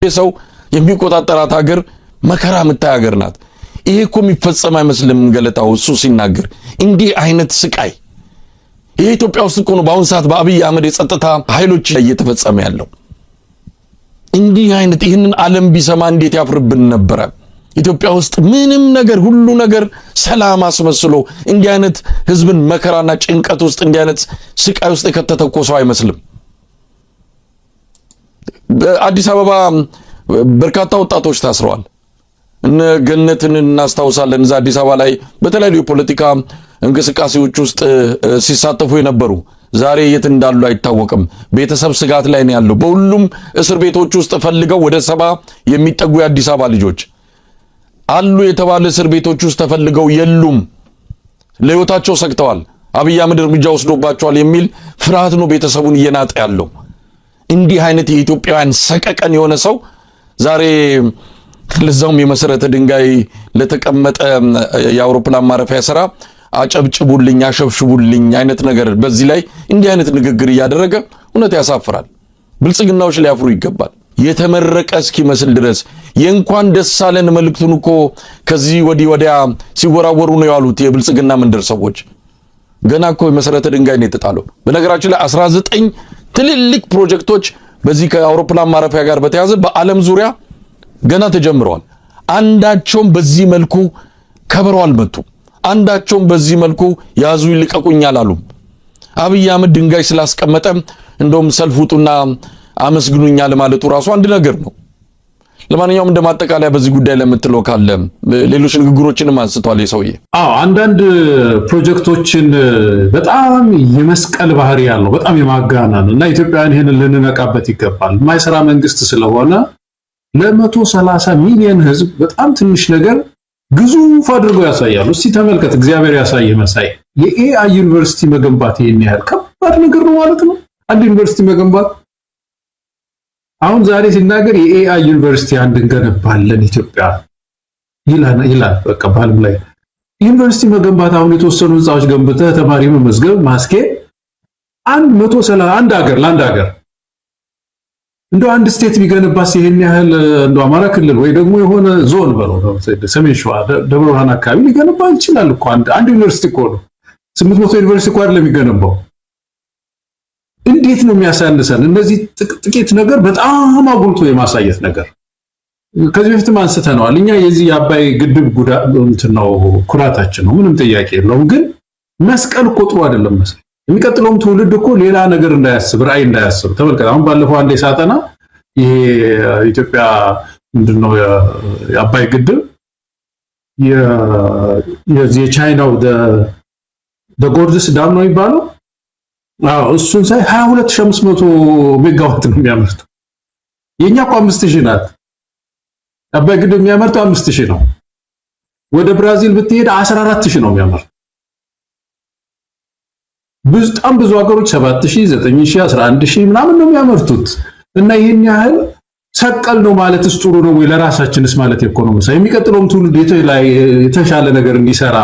ሰው የሚቆጣጠራት ሀገር መከራ የምታይ ሀገር ናት። ይሄ እኮ የሚፈጸም አይመስልም። ገለታው እሱ ሲናገር እንዲህ አይነት ስቃይ ይሄ ኢትዮጵያ ውስጥ እኮ ነው በአሁን ሰዓት በአብይ አህመድ የጸጥታ ኃይሎች እየተፈጸመ ያለው። እንዲህ አይነት ይህንን ዓለም ቢሰማ እንዴት ያፍርብን ነበረ። ኢትዮጵያ ውስጥ ምንም ነገር ሁሉ ነገር ሰላም አስመስሎ እንዲህ አይነት ህዝብን መከራና ጭንቀት ውስጥ፣ እንዲህ አይነት ስቃይ ውስጥ የከተተ እኮ ሰው አይመስልም። በአዲስ አበባ በርካታ ወጣቶች ታስረዋል። እነ ገነትን እናስታውሳለን። እዛ አዲስ አበባ ላይ በተለያዩ የፖለቲካ እንቅስቃሴዎች ውስጥ ሲሳተፉ የነበሩ ዛሬ የት እንዳሉ አይታወቅም። ቤተሰብ ስጋት ላይ ነው ያለው። በሁሉም እስር ቤቶች ውስጥ ፈልገው ወደ 70 የሚጠጉ የአዲስ አበባ ልጆች አሉ የተባለ እስር ቤቶች ውስጥ ተፈልገው የሉም። ለህይወታቸው ሰግተዋል። አብይ አህመድ እርምጃ ወስዶባቸዋል የሚል ፍርሃት ነው ቤተሰቡን እየናጠ ያለው። እንዲህ አይነት የኢትዮጵያውያን ሰቀቀን የሆነ ሰው ዛሬ ለዛውም የመሰረተ ድንጋይ ለተቀመጠ የአውሮፕላን ማረፊያ ስራ አጨብጭቡልኝ፣ አሸብሽቡልኝ አይነት ነገር፣ በዚህ ላይ እንዲህ አይነት ንግግር እያደረገ እውነት ያሳፍራል። ብልጽግናዎች ሊያፍሩ ይገባል። የተመረቀ እስኪመስል ድረስ የእንኳን ደስ አለን መልእክቱን እኮ ከዚህ ወዲህ ወዲያ ሲወራወሩ ነው ያሉት የብልጽግና መንደር ሰዎች። ገና እኮ የመሰረተ ድንጋይ ነው የተጣለው። በነገራችን ላይ 19 ትልልቅ ፕሮጀክቶች በዚህ ከአውሮፕላን ማረፊያ ጋር በተያያዘ በዓለም ዙሪያ ገና ተጀምረዋል። አንዳቸውም በዚህ መልኩ ከበሮ አልመቱም። አንዳቸውም በዚህ መልኩ ያዙ ይልቀቁኝ አላሉም። አብይ አህመድ ድንጋይ ስላስቀመጠ እንደውም ሰልፍ ውጡና አመስግኑኛል ማለቱ ራሱ አንድ ነገር ነው። ለማንኛውም እንደ ማጠቃለያ በዚህ ጉዳይ ለምትለው ካለ፣ ሌሎች ንግግሮችንም አንስቷል የሰውዬ። አዎ፣ አንዳንድ ፕሮጀክቶችን በጣም የመስቀል ባህሪ ያለው፣ በጣም የማጋነን እና ኢትዮጵያውያን ይህንን ልንነቃበት ይገባል። የማይሰራ መንግስት ስለሆነ ለ130 ሚሊዮን ህዝብ በጣም ትንሽ ነገር ግዙፍ አድርገው ያሳያሉ። እስቲ ተመልከት፣ እግዚአብሔር ያሳይህ መሳይ። የ AI ዩኒቨርሲቲ መገንባት ይሄን ያህል ከባድ ነገር ነው ማለት ነው? አንድ ዩኒቨርሲቲ መገንባት፣ አሁን ዛሬ ሲናገር የ AI ዩኒቨርሲቲ አንድ እንገነባለን ኢትዮጵያ ይላል። በቃ በዓለም ላይ ዩኒቨርሲቲ መገንባት፣ አሁን የተወሰኑ ህንፃዎች ገንብተህ ተማሪ መመዝገብ ማስኬድ፣ 131 ሀገር ለአንድ ሀገር እንደው አንድ state ቢገነባስ ይሄን ያህል፣ እንደው አማራ ክልል ወይ ደግሞ የሆነ ዞን በለው፣ ሰሜን ሸዋ ደብረ ብርሃን አካባቢ ሊገነባ ይችላል እኮ። አንድ ዩኒቨርሲቲ እኮ ነው። 800 ዩኒቨርሲቲ እኮ አይደለም የሚገነባው። እንዴት ነው የሚያሳንሰን? እነዚህ ጥቂት ነገር በጣም አጉልቶ የማሳየት ነገር ከዚህ በፊትም አንስተነዋል። እኛ የዚህ የአባይ ግድብ ጉዳ እንትን ነው፣ ኩራታችን ነው፣ ምንም ጥያቄ የለውም። ግን መስቀል እኮ ጥሩ አይደለም መስቀል። የሚቀጥለውም ትውልድ እኮ ሌላ ነገር እንዳያስብ፣ ራዕይ እንዳያስብ ተመልከት። አሁን ባለፈው አንዴ ሳጠና ይሄ ኢትዮጵያ ምንድነው የአባይ ግድብ የዚህ የቻይናው Gorges Dam ነው የሚባለው። አዎ፣ እሱን ሳይ 22500 ሜጋዋት ነው የሚያመርተው። የኛ እኮ 5000 ናት። አባይ ግድብ የሚያመርተው 5000 ነው። ወደ ብራዚል ብትሄድ 14000 ነው የሚያመርተው። በጣም ብዙ ሀገሮች 7000፣ 9000፣ 11000 ምናምን ነው የሚያመርቱት። እና ይህን ያህል ሰቀል ነው ማለትስ ጥሩ ነው ወይ? ለራሳችንስ ማለት እኮ ነው። የሚቀጥለውም ትውልድ የተሻለ ነገር እንዲሰራ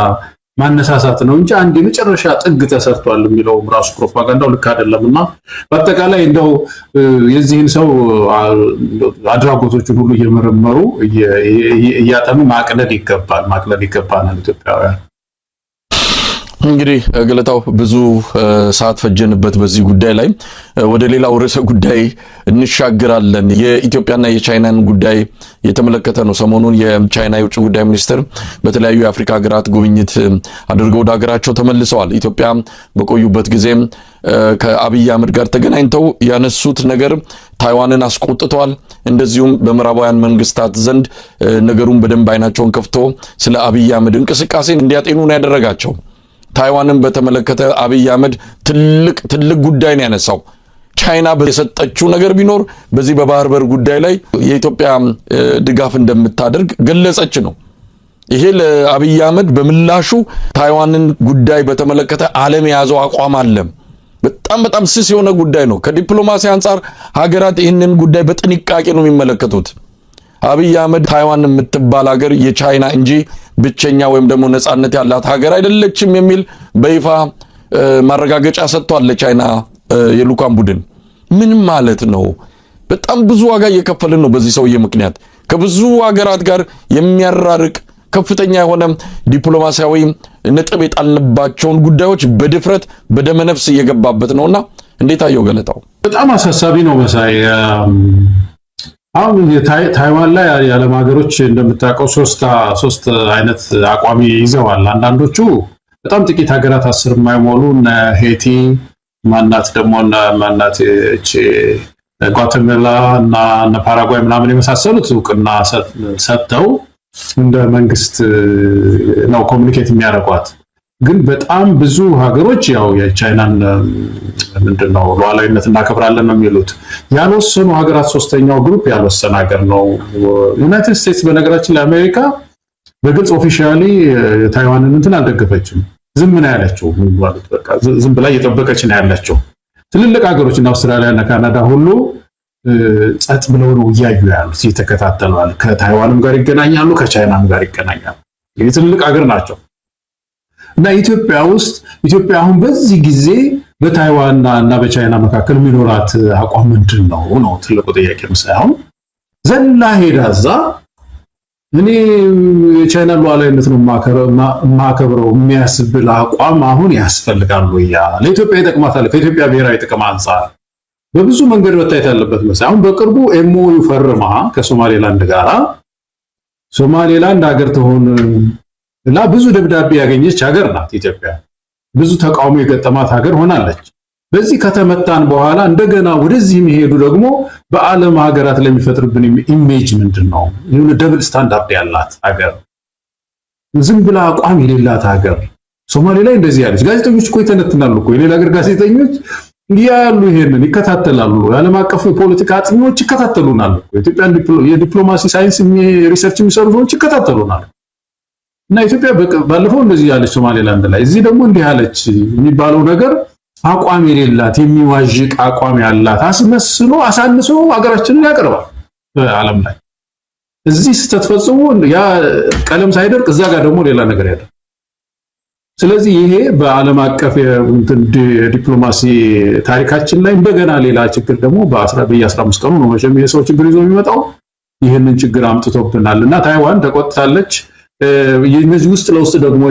ማነሳሳት ነው እንጂ አንድ የመጨረሻ ጥግ ተሰርቷል የሚለውም ራሱ ፕሮፓጋንዳው ልክ አይደለም። እና በአጠቃላይ እንደው የዚህን ሰው አድራጎቶችን ሁሉ እየመረመሩ፣ እያጠኑ ማቅለል ይገባል፣ ማቅለል ይገባናል ኢትዮጵያውያን። እንግዲህ ገለታው ብዙ ሰዓት ፈጀንበት በዚህ ጉዳይ ላይ። ወደ ሌላው ርዕሰ ጉዳይ እንሻገራለን። የኢትዮጵያና የቻይናን ጉዳይ የተመለከተ ነው። ሰሞኑን የቻይና የውጭ ጉዳይ ሚኒስትር በተለያዩ የአፍሪካ ሀገራት ጉብኝት አድርገው ወደ ሀገራቸው ተመልሰዋል። ኢትዮጵያ በቆዩበት ጊዜ ከአብይ አህመድ ጋር ተገናኝተው ያነሱት ነገር ታይዋንን አስቆጥተዋል። እንደዚሁም በምዕራባውያን መንግስታት ዘንድ ነገሩን በደንብ አይናቸውን ከፍቶ ስለ አብይ አህመድ እንቅስቃሴ እንዲያጤኑ ነው ያደረጋቸው። ታይዋንን በተመለከተ አብይ አህመድ ትልቅ ትልቅ ጉዳይ ነው ያነሳው። ቻይና የሰጠችው ነገር ቢኖር በዚህ በባህር በር ጉዳይ ላይ የኢትዮጵያ ድጋፍ እንደምታደርግ ገለጸች ነው። ይሄ ለአብይ አህመድ በምላሹ ታይዋንን ጉዳይ በተመለከተ ዓለም የያዘው አቋም አለ። በጣም በጣም ስስ የሆነ ጉዳይ ነው። ከዲፕሎማሲ አንጻር ሀገራት ይህንን ጉዳይ በጥንቃቄ ነው የሚመለከቱት። አብይ አህመድ ታይዋን የምትባል ሀገር የቻይና እንጂ ብቸኛ ወይም ደግሞ ነጻነት ያላት ሀገር አይደለችም የሚል በይፋ ማረጋገጫ ሰጥቷል ለቻይና የልዑካን ቡድን። ምን ማለት ነው? በጣም ብዙ ዋጋ እየከፈልን ነው በዚህ ሰውዬ ምክንያት። ከብዙ ሀገራት ጋር የሚያራርቅ ከፍተኛ የሆነ ዲፕሎማሲያዊ ነጥብ የጣልንባቸውን ጉዳዮች በድፍረት በደመነፍስ እየገባበት ነውና እንዴት አየው ገለታው? በጣም አሳሳቢ ነው መሳይ። አሁን ታይዋን ላይ የዓለም ሀገሮች እንደምታውቀው ሶስት አይነት አቋም ይዘዋል። አንዳንዶቹ በጣም ጥቂት ሀገራት 10 የማይሞሉ እነ ሄቲ፣ ማናት ደግሞ ማናት እቺ ጓቴማላ እና እነ ፓራጓይ ምናምን የመሳሰሉት እውቅና ሰጥተው እንደ መንግስት ነው communicate የሚያደርጓት። ግን በጣም ብዙ ሀገሮች ያው የቻይናን ምንድነው ሉዓላዊነት እናከብራለን ነው የሚሉት። ያልወሰኑ ሀገራት ሶስተኛው group ያልወሰነ ሀገር ነው። ዩናይትድ ስቴትስ በነገራችን ላይ አሜሪካ በግልጽ officially ታይዋንን እንትን አልደገፈችም። ዝም ነው ያለችው። ማለት በቃ ዝም ብላ እየጠበቀች ነው ያለችው። ትልልቅ ሀገሮች እና አውስትራሊያ እና ካናዳ ሁሉ ጸጥ ብለው ነው እያዩ ያሉት፣ እየተከታተሉ ያሉት። ከታይዋንም ጋር ይገናኛሉ፣ ከቻይናም ጋር ይገናኛሉ። ይህ ትልልቅ ሀገር ናቸው። እና ኢትዮጵያ ውስጥ ኢትዮጵያ አሁን በዚህ ጊዜ በታይዋን እና በቻይና መካከል የሚኖራት አቋም ምንድን ነው ነው ትልቁ ጥያቄ። አሁን ዘላ ሄዳ እዛ እኔ የቻይና ሉዓላዊነት ነው የማከብረው የሚያስብል አቋም አሁን ያስፈልጋል ወይ? ለኢትዮጵያ ይጠቅማታል? ከኢትዮጵያ ብሔራዊ ጥቅም አንጻር በብዙ መንገድ መታየት ያለበት መሰለኝ። አሁን በቅርቡ MOU ፈርማ ከሶማሌላንድ ጋራ ሶማሌላንድ ሀገር ትሆን እና ብዙ ደብዳቤ ያገኘች ሀገር ናት ኢትዮጵያ። ብዙ ተቃውሞ የገጠማት ሀገር ሆናለች። በዚህ ከተመታን በኋላ እንደገና ወደዚህ የሚሄዱ ደግሞ በዓለም ሀገራት ላይ የሚፈጥርብን image ምንድን ነው? የሆነ double standard ያላት ሀገር፣ ዝም ብላ አቋም የሌላት ሀገር። ሶማሌ ላይ እንደዚህ ያለች ጋዜጠኞች እኮ ይተነትናሉ እኮ፣ የሌላ ሀገር ጋዜጠኞች ያሉ ይሄንን ይከታተላሉ። የዓለም አቀፍ የፖለቲካ አጥኚዎች ይከታተሉናል እኮ። የኢትዮጵያን የዲፕሎማሲ ሳይንስ research የሚሰሩ ሰዎች ይከታተሉናል። እና ኢትዮጵያ ባለፈው እንደዚህ ያለች ሶማሌላንድ ላይ፣ እዚህ ደግሞ እንዲህ ያለች የሚባለው ነገር አቋም የሌላት፣ የሚዋዥቅ አቋም ያላት አስመስሎ አሳንሶ ሀገራችንን ያቀርባል በዓለም ላይ። እዚህ ስህተት ፈጽሞ ያ ቀለም ሳይደርቅ እዛ ጋር ደግሞ ሌላ ነገር ያደርጋል። ስለዚህ ይሄ በዓለም አቀፍ የዲፕሎማሲ ታሪካችን ላይ እንደገና ሌላ ችግር ደግሞ በየ15 ቀኑ ነው መቼም የሰው ችግር ይዞ የሚመጣው፣ ይህንን ችግር አምጥቶብናል። እና ታይዋን ተቆጥታለች። እነዚህ ውስጥ ለውስጥ ደግሞ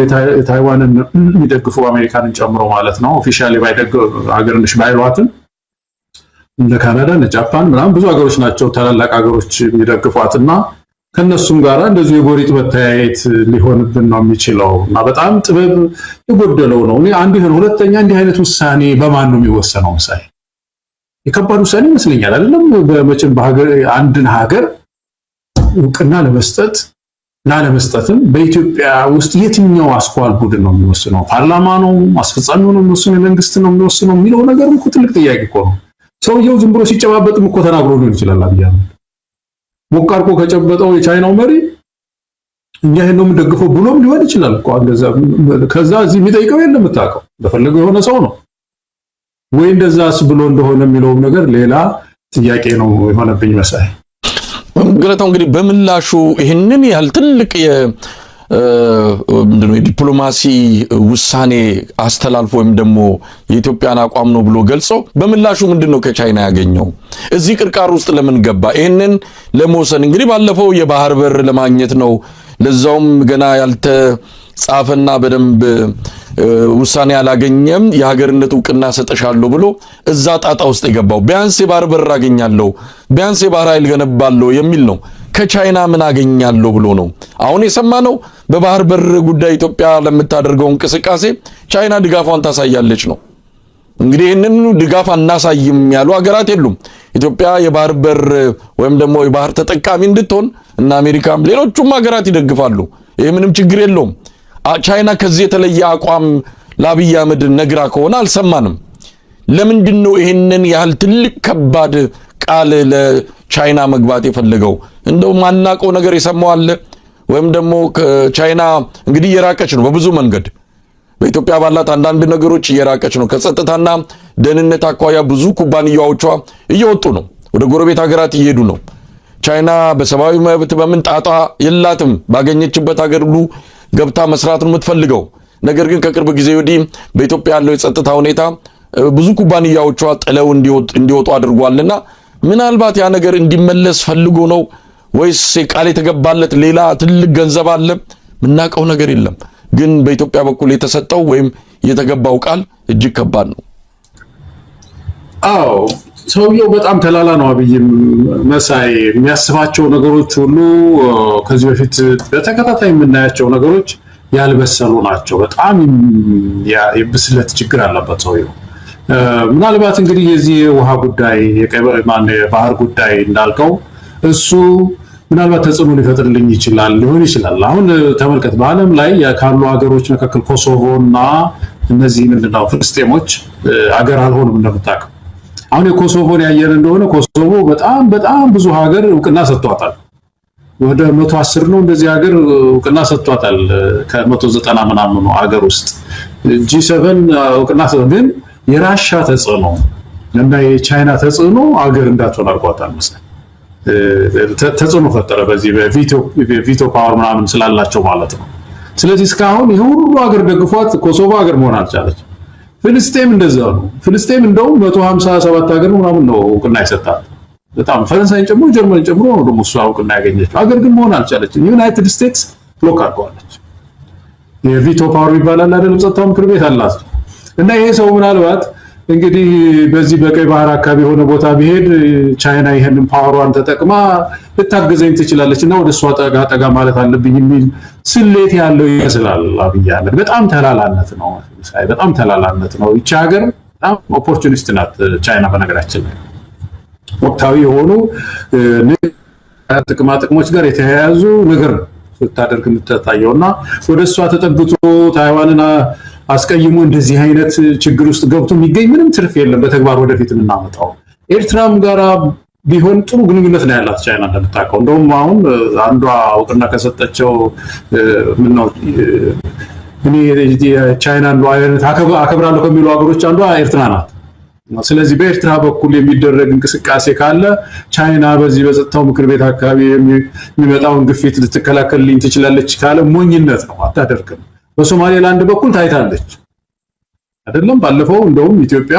ታይዋንን የሚደግፉ አሜሪካንን ጨምሮ ማለት ነው፣ officially ባይደግፉ ሀገር ነሽ ባይሏትም እንደ ካናዳ፣ እንደ ጃፓን ምናምን ብዙ ሀገሮች ናቸው ታላላቅ ሀገሮች የሚደግፏት እና ከነሱም ጋራ እንደዚሁ የጎሪጥ መተያየት ሊሆንብን ነው የሚችለው እና በጣም ጥበብ የጎደለው ነው። እኔ አንዱ ይሄን፣ ሁለተኛ እንዲህ አይነት ውሳኔ በማን ነው የሚወሰነው? ምሳሌ የከባድ ውሳኔ ይመስለኛል። አይደለም በመቼም በሀገር አንድን ሀገር እውቅና ለመስጠት ላለመስጠትም በኢትዮጵያ ውስጥ የትኛው አስኳል ቡድን ነው የሚወስነው? ፓርላማ ነው? አስፈጻሚው ነው የሚወስነው? የመንግስት ነው የሚወስነው የሚለው ነገር እኮ ትልቅ ጥያቄ እኮ ነው። ሰውየው ዝም ብሎ ሲጨባበጥም እኮ ተናግሮ ሊሆን ይችላል። አብይ አህመድ ሞቅ አድርጎ ከጨበጠው የቻይናው መሪ እኛ ይሄን ነው የምንደግፈው ብሎም ሊሆን ይችላል እኮ። እንደዛ ከዛ እዚህ የሚጠይቀው የለም፣ የምታውቀው እንደፈለገው የሆነ ሰው ነው ወይ እንደዛስ ብሎ እንደሆነ የሚለውም ነገር ሌላ ጥያቄ ነው የሆነብኝ መሳይ። ገለታው፣ እንግዲህ በምላሹ ይህንን ያህል ትልቅ ምንድነው የዲፕሎማሲ ውሳኔ አስተላልፎ ወይም ደግሞ የኢትዮጵያን አቋም ነው ብሎ ገልጾ በምላሹ ምንድነው ከቻይና ያገኘው? እዚህ ቅርቃር ውስጥ ለምን ገባ? ይህንን ለመወሰን እንግዲህ ባለፈው የባህር በር ለማግኘት ነው። ለዛውም ገና ያልተጻፈና በደንብ ውሳኔ ያላገኘም የሀገርነት እውቅና ሰጠሻለሁ ብሎ እዛ ጣጣ ውስጥ የገባው ቢያንስ የባህር በር አገኛለሁ፣ ቢያንስ የባህር ኃይል ገነባለሁ የሚል ነው። ከቻይና ምን አገኛለሁ ብሎ ነው። አሁን የሰማነው በባህር በር ጉዳይ ኢትዮጵያ ለምታደርገው እንቅስቃሴ ቻይና ድጋፏን ታሳያለች ነው። እንግዲህ ይህንን ድጋፍ አናሳይም ያሉ ሀገራት የሉም። ኢትዮጵያ የባህር በር ወይም ደግሞ የባህር ተጠቃሚ እንድትሆን እና አሜሪካም ሌሎቹም ሀገራት ይደግፋሉ። ይህ ምንም ችግር የለውም። ቻይና ከዚህ የተለየ አቋም ለአብይ አህመድ ነግራ ከሆነ አልሰማንም። ለምንድን ነው ይህንን ያህል ትልቅ ከባድ ቃል ለቻይና መግባት የፈለገው? እንደው ማናቀው ነገር የሰማው አለ? ወይም ደግሞ ከቻይና እንግዲህ እየራቀች ነው በብዙ መንገድ፣ በኢትዮጵያ ባላት አንዳንድ ነገሮች እየራቀች ነው። ከጸጥታና ደህንነት አኳያ ብዙ ኩባንያዎቿ እየወጡ ነው፣ ወደ ጎረቤት ሀገራት እየሄዱ ነው። ቻይና በሰብአዊ መብት በምን ጣጣ የላትም። ባገኘችበት ሀገር ሁሉ ገብታ መስራት ነው የምትፈልገው። ነገር ግን ከቅርብ ጊዜ ወዲህ በኢትዮጵያ ያለው የጸጥታ ሁኔታ ብዙ ኩባንያዎቿ ጥለው እንዲወጡ አድርጓልና ምናልባት ያ ነገር እንዲመለስ ፈልጎ ነው ወይስ ቃል የተገባለት ሌላ ትልቅ ገንዘብ አለ? ምናውቀው ነገር የለም። ግን በኢትዮጵያ በኩል የተሰጠው ወይም የተገባው ቃል እጅግ ከባድ ነው። አዎ፣ ሰውየው በጣም ተላላ ነው። አብይም መሳይ የሚያስባቸው ነገሮች ሁሉ ከዚህ በፊት በተከታታይ የምናያቸው ነገሮች ያልበሰሉ ናቸው። በጣም የብስለት ችግር አለበት ሰውየው። ምናልባት እንግዲህ የዚህ የውሃ ጉዳይ፣ የባህር ጉዳይ እንዳልከው እሱ ምናልባት ተጽዕኖ ሊፈጥርልኝ ይችላል፣ ሊሆን ይችላል። አሁን ተመልከት፣ በዓለም ላይ ካሉ ሀገሮች መካከል ኮሶቮ እና እነዚህ ምንድነው ፍልስጤሞች ሀገር አልሆኑም እንደምታውቀው። አሁን የኮሶቮን ያየን እንደሆነ ኮሶቮ በጣም በጣም ብዙ ሀገር እውቅና ሰጥቷታል። ወደ 110 ነው እንደዚህ ሀገር እውቅና ሰጥቷታል። ከ190 ምናምን ሀገር ውስጥ G7 እውቅና፣ ግን የራሻ ተጽዕኖ እና የቻይና ተጽዕኖ ሀገር እንዳትሆን አድርጓታል መሰለኝ። ተጽዕኖ ፈጠረ በዚህ በ veto power ምናምን ስላላቸው ማለት ነው። ስለዚህ እስካሁን ይህ ሁሉ ሀገር ደግፏት ኮሶቮ ሀገር መሆን አልቻለች። ፍልስጤም እንደዛ ነው። ፍልስጤም እንደውም 157 ሀገር ምናምን ነው እውቅና የሰጣት። በጣም ፈረንሳይን ጨምሮ ጀርመንን ጨምሮ ነው ደግሞ እሷ እውቅና ያገኘችው። ሀገር ግን መሆን አልቻለችም። ዩናይትድ ስቴትስ block አድርገዋለች። የ veto power ይባላል አይደለም? ጸጥታው ምክር ቤት አላት። እና ይሄ ሰው ምናልባት እንግዲህ በዚህ በቀይ ባህር አካባቢ የሆነ ቦታ ቢሄድ ቻይና ይሄንን power ዋን ተጠቅማ ልታግዘኝ ትችላለች እና ወደ እሷ ጠጋ ጠጋ ማለት አለብኝ የሚል ስሌት ያለው ይመስላል አብይ አህመድ። በጣም ተላላነት ነው፣ በጣም ተላላነት ነው። ይቺ ሀገር በጣም opportunist ናት ቻይና። በነገራችን ላይ ወቅታዊ የሆኑ ጥቅማ ጥቅሞች ጋር የተያያዙ ነገር ነው ስታደርግ የምትታየው። እና ወደ እሷ ተጠግቶ ታይዋንን አስቀይሞ እንደዚህ አይነት ችግር ውስጥ ገብቶ የሚገኝ ምንም ትርፍ የለም። በተግባር ወደፊት የምናመጣው ኤርትራም ጋራ ቢሆን ጥሩ ግንኙነት ነው ያላት ቻይና እንደምታውቀው። እንደውም አሁን አንዷ እውቅና ከሰጠቸው፣ ምነው እኔ የቻይናን ሉዓላዊነት አከብራለሁ ከሚሉ ሀገሮች አንዷ ኤርትራ ናት። ስለዚህ በኤርትራ በኩል የሚደረግ እንቅስቃሴ ካለ ቻይና በዚህ በጸጥታው ምክር ቤት አካባቢ የሚመጣውን ግፊት ልትከላከልልኝ ትችላለች ካለ ሞኝነት ነው፣ አታደርግም። በሶማሌላንድ በኩል ታይታለች አይደለም? ባለፈው እንደውም ኢትዮጵያ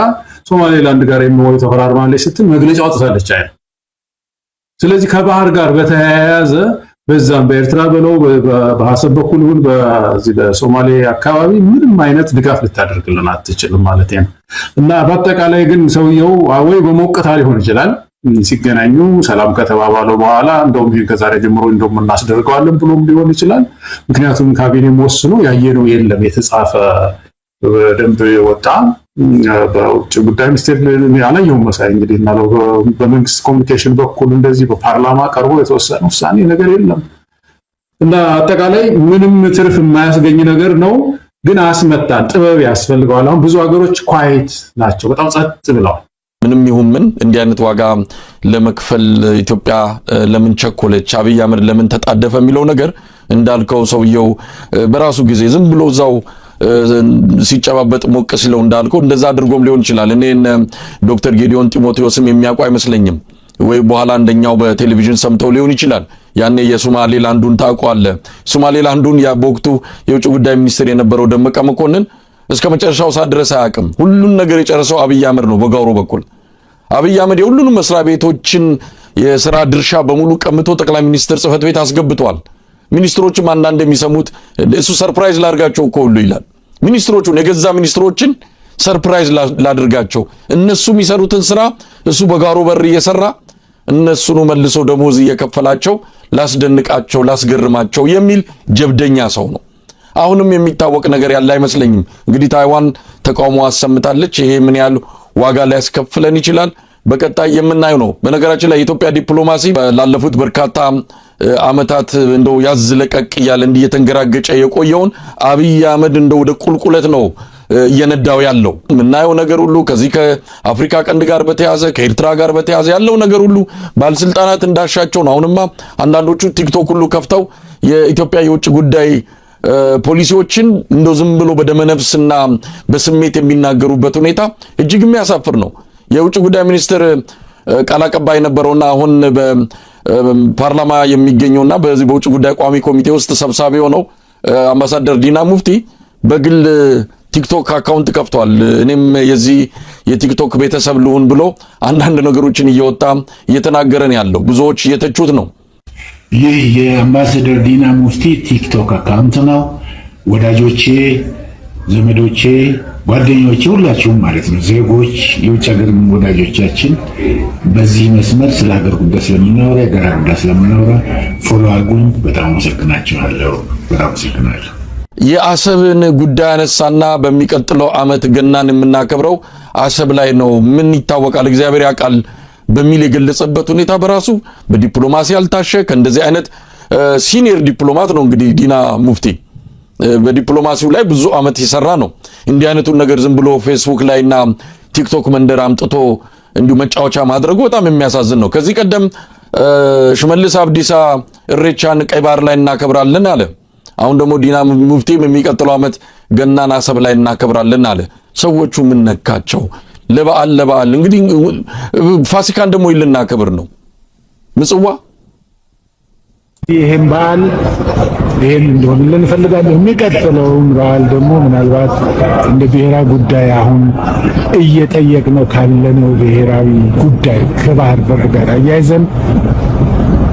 ሶማሌላንድ ጋር MOU ተፈራርማለች ስትል መግለጫ አውጥታለች ቻይና። ስለዚህ ከባህር ጋር በተያያዘ በዛም በኤርትራ በለው በሀሰብ በኩል ይሁን በዚህ በሶማሌ አካባቢ ምንም አይነት ድጋፍ ልታደርግልን አትችልም ማለት ነው። እና በአጠቃላይ ግን ሰውየው ወይ በሞቅታ ሊሆን ይችላል፣ ሲገናኙ ሰላም ከተባባለው በኋላ እንደውም ይሄን ከዛሬ ጀምሮ እንደውም እናስደርገዋለን ብሎም ሊሆን ይችላል። ምክንያቱም ካቢኔም ወስኖ ያየነው የለም፣ የተጻፈ በደንብ የወጣ በውጭ ጉዳይ ሚኒስቴር አላየሁም መሳይ እንግዲህ፣ እና በመንግስት communication በኩል እንደዚህ በፓርላማ ቀርቦ የተወሰነ ውሳኔ ነገር የለም። እና አጠቃላይ ምንም ትርፍ የማያስገኝ ነገር ነው። ግን አስመጣን ጥበብ ያስፈልገዋል። አሁን ብዙ ሀገሮች quiet ናቸው፣ በጣም ጸጥ ብለዋል። ምንም ይሁን ምን እንዲህ አይነት ዋጋ ለመክፈል ኢትዮጵያ ለምን ቸኮለች፣ አብይ አህመድ ለምን ተጣደፈ የሚለው ነገር እንዳልከው ሰውየው በራሱ ጊዜ ዝም ብሎ እዛው ሲጨባበጥ ሞቅ ሲለው እንዳልከው እንደዛ አድርጎም ሊሆን ይችላል። እኔ ዶክተር ጌዲዮን ጢሞቴዎስም የሚያውቁ አይመስለኝም፣ ወይ በኋላ አንደኛው በቴሌቪዥን ሰምተው ሊሆን ይችላል። ያኔ የሶማሌላንዱን ታውቀዋለህ። ሶማሌላንዱን ያ በወቅቱ የውጭ ጉዳይ ሚኒስትር የነበረው ደመቀ መኮንን እስከ መጨረሻው ሰዓት ድረስ አያውቅም። ሁሉን ነገር የጨረሰው አብይ አህመድ ነው በጋሮ በኩል። አብይ አህመድ የሁሉንም መስሪያ ቤቶችን የስራ ድርሻ በሙሉ ቀምቶ ጠቅላይ ሚኒስትር ጽህፈት ቤት አስገብቷል። ሚኒስትሮችም አንዳንድ የሚሰሙት እሱ surprise ላድርጋቸው እኮ ሁሉ ይላል። ሚኒስትሮቹን፣ የገዛ ሚኒስትሮችን surprise ላድርጋቸው፣ እነሱ የሚሰሩትን ስራ እሱ በጋሮ በር እየሰራ እነሱኑ መልሶ ደሞዝ እየከፈላቸው ላስደንቃቸው፣ ላስገርማቸው የሚል ጀብደኛ ሰው ነው። አሁንም የሚታወቅ ነገር ያለ አይመስለኝም። እንግዲህ ታይዋን ተቃውሞ አሰምታለች። ይሄ ምን ያህል ዋጋ ሊያስከፍለን ይችላል በቀጣይ የምናየው ነው። በነገራችን ላይ የኢትዮጵያ ዲፕሎማሲ ላለፉት በርካታ ዓመታት እንደው ያዝ ለቀቅ እያለ እንዲህ እየተንገራገጨ የቆየውን አብይ አህመድ እንደው ወደ ቁልቁለት ነው እየነዳው ያለው። የምናየው ነገር ሁሉ ከዚህ ከአፍሪካ ቀንድ ጋር በተያዘ፣ ከኤርትራ ጋር በተያዘ ያለው ነገር ሁሉ ባለስልጣናት እንዳሻቸው ነው። አሁንማ አንዳንዶቹ ቲክቶክ ሁሉ ከፍተው የኢትዮጵያ የውጭ ጉዳይ ፖሊሲዎችን እንደው ዝም ብሎ በደመነፍስና በስሜት የሚናገሩበት ሁኔታ እጅግ የሚያሳፍር ነው። የውጭ ጉዳይ ሚኒስትር ቃል አቀባይ የነበረውና አሁን በፓርላማ የሚገኘውና በዚህ በውጭ ጉዳይ ቋሚ ኮሚቴ ውስጥ ሰብሳቢ የሆነው አምባሳደር ዲና ሙፍቲ በግል ቲክቶክ account ከፍቷል። እኔም የዚህ የቲክቶክ ቤተሰብ ልሁን ብሎ አንዳንድ ነገሮችን እየወጣ እየተናገረን ያለው ብዙዎች እየተቹት ነው። ይህ የአምባሳደር ዲና ሙፍቲ ቲክቶክ account ነው። ወዳጆቼ፣ ዘመዶቼ፣ ጓደኞቼ ሁላችሁም ማለት ነው፣ ዜጎች፣ የውጭ ሀገር ወዳጆቻችን በዚህ መስመር ስለ ሀገር ጉዳይ ስለምናወራ፣ የጋራ ጉዳይ ስለምናወራ follow አድርጉኝ። በጣም አመሰግናችኋለሁ። በጣም አመሰግናለሁ። የአሰብን ጉዳይ አነሳና በሚቀጥለው ዓመት ገናን የምናከብረው አሰብ ላይ ነው፣ ምን ይታወቃል፣ እግዚአብሔር ያውቃል በሚል የገለጸበት ሁኔታ በራሱ በዲፕሎማሲ ያልታሸ፣ ከእንደዚህ አይነት senior ዲፕሎማት ነው እንግዲህ ዲና ሙፍቲ፣ በዲፕሎማሲው ላይ ብዙ ዓመት የሰራ ነው። እንዲህ አይነቱን ነገር ዝም ብሎ ፌስቡክ ላይና ቲክቶክ መንደር አምጥቶ እንዲሁ መጫወቻ ማድረጉ በጣም የሚያሳዝን ነው። ከዚህ ቀደም ሽመልስ አብዲሳ እሬቻን ቀይ ባህር ላይ እናከብራለን አለ። አሁን ደግሞ ዲና ሙፍቲም የሚቀጥለው ዓመት ገናን አሰብ ላይ እናከብራለን አለ። ሰዎቹ ምን ነካቸው? ለበዓል ለበዓል እንግዲህ ፋሲካን ደግሞ ልናከብር ነው። ምጽዋ ይሄን በዓል ይሄን እንዲሆንልን እንፈልጋለን። የሚቀጥለውን በዓል ደግሞ ምናልባት እንደ ብሔራዊ ጉዳይ አሁን እየጠየቅነው ካለነው ብሔራዊ ጉዳይ ከባህር በር ጋር አያይዘን፣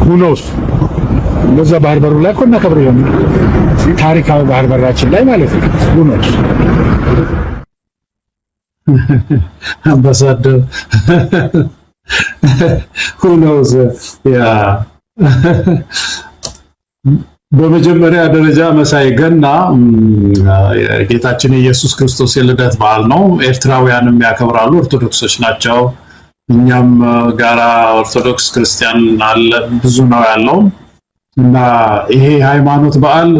who knows፣ በዛ ባህር በሩ ላይ እኮ እናከብር ይሆን፣ ታሪካዊ ባህር በራችን ላይ ማለት ነው። Who knows? አምባሳደር who knows? Yeah፣ በመጀመሪያ ደረጃ መሳይ፣ ገና የጌታችን የኢየሱስ ክርስቶስ የልደት በዓል ነው። ኤርትራውያንም ያከብራሉ፣ ኦርቶዶክሶች ናቸው። እኛም ጋራ ኦርቶዶክስ ክርስቲያን አለ፣ ብዙ ነው ያለው። እና ይሄ ሃይማኖት በዓል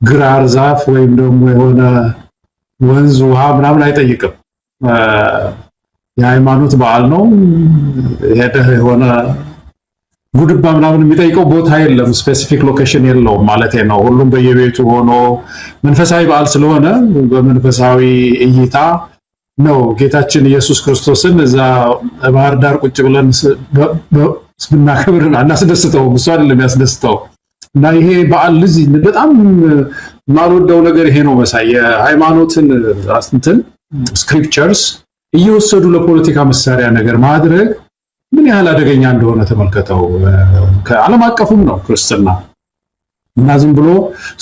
ግራር ዛፍ ወይም ደግሞ የሆነ ወንዝ ውሃ ምናምን አይጠይቅም። የሃይማኖት በዓል ነው። ሄደህ የሆነ ጉድባ ምናምን የሚጠይቀው ቦታ የለም፣ specific location የለውም ማለት ነው። ሁሉም በየቤቱ ሆኖ መንፈሳዊ በዓል ስለሆነ በመንፈሳዊ እይታ ነው። ጌታችን ኢየሱስ ክርስቶስን እዛ ባህር ዳር ቁጭ ብለን ብናከብር አናስደስተውም። እሱ አይደለም ያስደስተው። እና ይሄ በዓል ልጅ በጣም የማልወደው ነገር ይሄ ነው። መሳይ፣ የሃይማኖትን እንትን scriptures እየወሰዱ ለፖለቲካ መሳሪያ ነገር ማድረግ ምን ያህል አደገኛ እንደሆነ ተመልከተው። ከዓለም አቀፉም ነው ክርስትና። እና ዝም ብሎ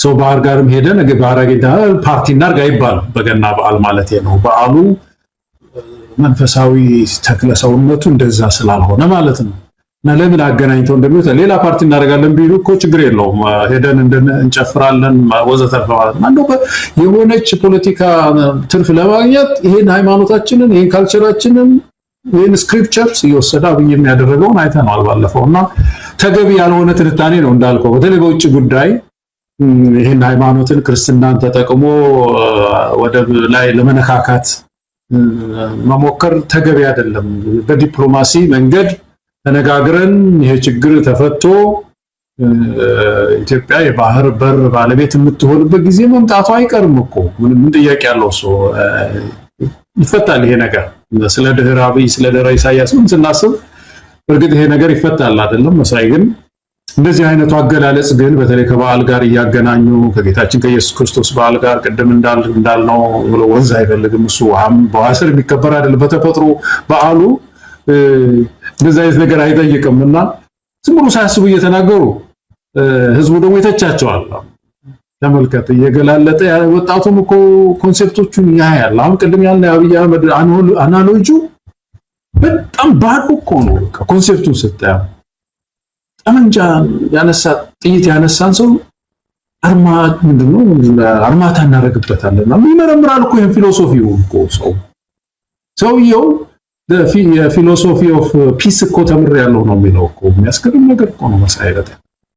ሰው ባህር ጋርም ሄደ ነገ ባህር አግኝተህ ፓርቲ እናድርግ አይባልም። በገና በዓል ማለት ነው። በዓሉ መንፈሳዊ ተክለ ሰውነቱ እንደዛ ስላልሆነ ማለት ነው። እና ለምን አገናኝተው እንደሚሉት፣ ሌላ ፓርቲ እናደርጋለን ቢሉ እኮ ችግር የለውም፣ ሄደን እንጨፍራለን ወዘተርፈ ማለት ነው። እንደው የሆነች ፖለቲካ ትርፍ ለማግኘት ይሄን ሃይማኖታችንን፣ ይሄን culture ኣችንን፣ ይህን scriptures እየወሰደ አብይ የሚያደረገውን አይተነዋል ባለፈው። እና ተገቢ ያልሆነ ትንታኔ ነው እንዳልከው። በተለይ በውጭ ጉዳይ ይህን ሃይማኖትን ክርስትናን ተጠቅሞ ወደብ ላይ ለመነካካት መሞከር ተገቢ አይደለም። በዲፕሎማሲ መንገድ ተነጋግረን ይሄ ችግር ተፈቶ ኢትዮጵያ የባህር በር ባለቤት የምትሆንበት ጊዜ መምጣቱ አይቀርም እኮ። ምን ጥያቄ ያለው? እሱ ይፈታል ይሄ ነገር። ስለ ድህረ አብይ፣ ስለ ድህረ ኢሳያስ ምን ስናስብ እርግጥ ይሄ ነገር ይፈታል አይደለም መሳይ። ግን እንደዚህ አይነቱ አገላለጽ ግን በተለይ ከበዓል ጋር እያገናኙ፣ ከጌታችን ከኢየሱስ ክርስቶስ በዓል ጋር፣ ቅድም እንዳልነው ብሎ ወንዝ አይፈልግም እሱ፣ ውሃም በውሃ ስር የሚከበር አይደለም። በተፈጥሮ በዓሉ እንደዚህ አይነት ነገር አይጠይቅም። እና ዝም ብሎ ሳያስቡ እየተናገሩ ህዝቡ ደግሞ ይተቻቸዋል። ተመልከት፣ እየገላለጠ ወጣቱም እኮ concept ኦቹን ያያል። አሁን ቅድም ያልነው የአብይ አህመድ analogy ው በጣም ባዶ እኮ ነው። Concept ኡን ስታየው ጠመንጃ ያነሳ፣ ጥይት ያነሳን ሰው አርማ ምንድነው አርማታ እናደርግበታለን። ይመረምራል እኮ ይሄን philosophy ው እኮ ሰው ሰውየው የ philosophy of peace እኮ ተምሬያለሁ ነው የሚለው እኮ። የሚያስገርም ነገር እኮ ነው መሳይ በጣም።